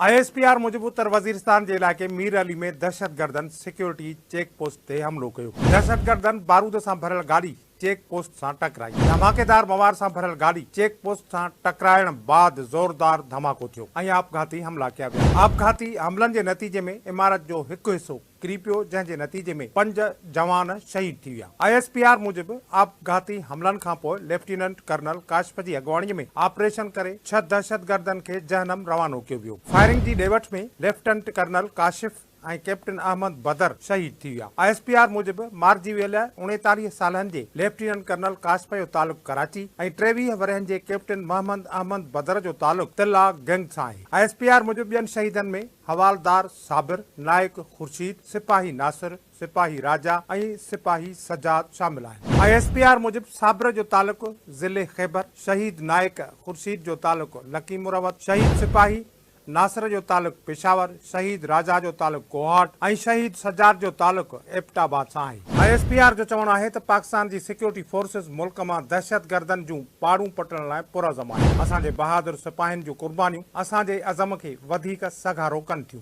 I S P R موجب اتر وزيرستان جي علائقي مير علي ۾ دهشتگردن سيڪيورٽي چيڪ پوسٽ تي حملو ڪيو. دهشتگردن بارود سان ڀريل گاڏي چيڪ پوسٽ سان ٽڪرائي. ڌماڪيدار مواد سان ڀريل گاڏي چيڪ پوسٽ سان ٽڪرائڻ بعد زوردار ڌماڪو ٿيو ۽ آپگهاتي حملا ڪيا ويا. آپگهاتي حملن جي نتيجي ۾ عمارت جو هڪ حصو ڪري پيو جنهن جي نتيجي ۾ پنج جوان شهيد ٿي ويا. I S P R موجب آپگهاتي حملن کانپوء ليفٽيننٽ ڪرنل ڪاشف جي اڳواڻي ۾ آپريشن ڪري ڇهه دهشتگردن کي جهنم روانو ڪيو ويو. فائرنگ جي ڏي وٺ ۾ lieutenant colonel Kashif ۽ captain Ahmed Badar شهيد ٿي ويا. I S P R موجب مارجي ويل 39 سالن جي ليفٽيننٽ ڪرنل ڪاشف جو تعلق ڪراچي ۽ 23 ورهين جي ڪيپٽن محمد احمد بدر جو تعلق تلا گنگ سان آهي. I S P R موجب ٻين شهيدن ۾ حوالدار صابر، نائڪ خورشيد، سپاهي ناصر، سپاهي راجا ۽ سپاهي سجاد شامل آهن. I S P R موجب صابر جو تعلق ضلعي خيبر، شهيد نائڪ خورشيد جو تعلق لڪي مروت، شهيد سپاهي ناصر جو تعلق پشاور، شهيد راجا جو تعلق ڪوهاٽ ۽ شهيد سجاد جو تعلق ايبٽ آباد سان آهي. I S P R جو چوڻ آهي ته پاڪستان جي سيڪيورٽي فورسز ملڪ مان دهشتگردن جون پاڙون پٽڻ لاء پرعزم آهي، اسان جي بهادر سپاهين جون قربانيون اسان جي عزم کي وڌيڪ سگهارو ڪن ٿيون.